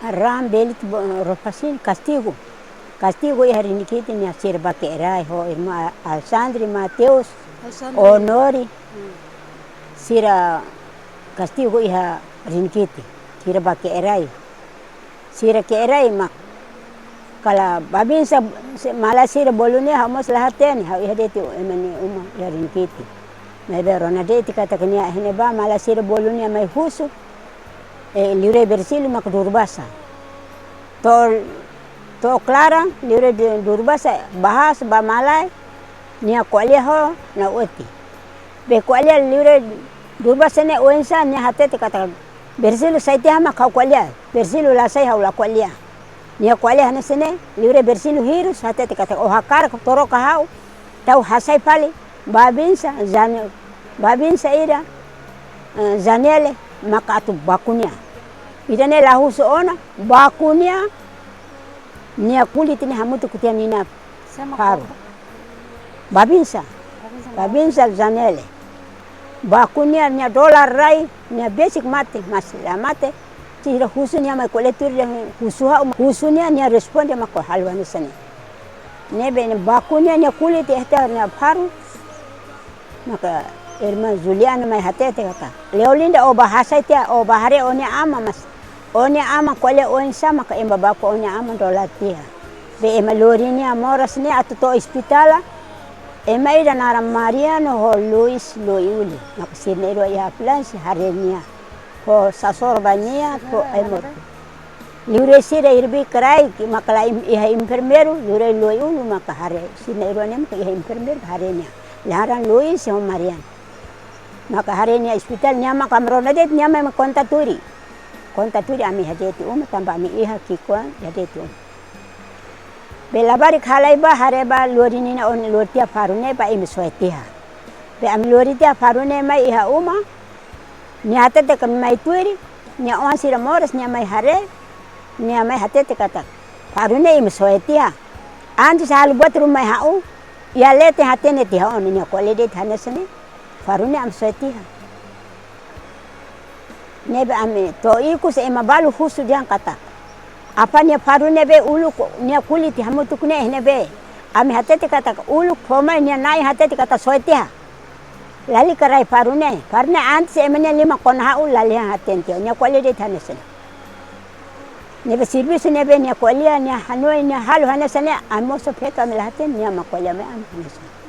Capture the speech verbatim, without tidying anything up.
Ran belit bo-, roupa sira kastigu. Kastigu iha Rinikiti nia sira ba ke'e rai ho irmaun Alexandre, Mateus, Alexandre. Honori. Hmm. Sira kastigu iha Rinikiti. Sira ba ke'e rai. Sira ke'e rai mak kala babinsa se-, malae sira bolu nia ha'u mós la hatene, ha'u iha de'it ema nia uma iha Rinikiti. Maibé rona de'it katak nia iha ne'ebá malae sira bolu nia mai husu, eh, liurai Bercílio mak Durubasa. To'o, to'o klaran, liurai de-, Durubasa bahas ba malae, nia ko'alia ho Nauti. Be ko'alia liurai Durubasa ne'e oinsá, nia hatete katak Bercílio sai tiha mak ha'u ko'alia. Bercílio la sai ha'u la ko'alia. Nia ko'alia hanesan ne'e, liurai Bercílio hirus hatete katak o hakarak troka ha'u, tau hasai fali, babinsa, Zane-, babinsa ida, eh, Zanele, maka atu baku nia. Ida-ne'e la husu ona, baku nia, nia kulit ne'e hamutuk tiha ninia Sama faru. Koko. Babinsa. Babinsa. Babinsa Zanele. Baku nia, nia dolar rai, nia besik mate, mas la mate. Sira husu nia mai ko'alia tuir dehan husu ha'u, husu nia, nia responde mak ha'u halo hanesan ne'e. Ne'ebé nia baku nia, nia kulit iha tiha nia faru. Maka irmã Juliana mai hatete katak, Leolinda, ó bá hasai tiha, ó bá haree ó-nia aman, mas ó-nia aman ko'alia oinsá maka ema baku ó-nia aman dolar tiha. Be ema lori nia moras ne'e atu to'o ospitál, ema ida naran Mariano ho Luis Loiuli. Maka sira na'in-rua iha ambulánsia haree nia. Ho sasoro ba nia, ho ai-mortu. Liurai sira irbi kraik, maka la im-, iha enfermeiru, liurai Loiuli maka haree. Sira na'in-rua ne'e maka iha enfermeiru haree nia. Laran Luis ho Mariano. Maka haree nia ospitál, nia maka ami rona de'it, nia mai konta tuir. Konta tuir ami iha de'it uma, tanba ami iha ki'ikoan iha de'it uma. Be labarik halai bá haree bá lori ninia oan lori tiha faru ne'e bá imi soe tiha. Be ami lori tiha faru ne'e mai iha uma, nia hatete katak mai tuir, nia oan sira moras, nia mai haree, nia mai hatete katak faru ne'e imi soe tiha. Antes halo buat ruma iha ha'u, iha leten hatene tiha ona, nia ko'alia de'it hanesan ne'e, faru ne'e ami soe tiha. Ne'ebé ami to'o ikus ema balu husu dehan katak, apá nia faru ne'ebé uluk nia kulit hamutuk ne'e ne'ebé. Ami hatete katak uluk fó mai, nia na'in hatete katak soe tiha. Lalika rai faru ne'e. Faru ne'e antes ema nia liman kona ha'u, lalehan hatene tiha. Nia ko'alia de'it hanesan ne'e. Ne'ebé servisu ne'ebé nia ko'alia, nia hanoin, nia halo hanesan ne'e, ami mós feto ami la hatene, nia mak ko'alia mai ami hanesan ne'e.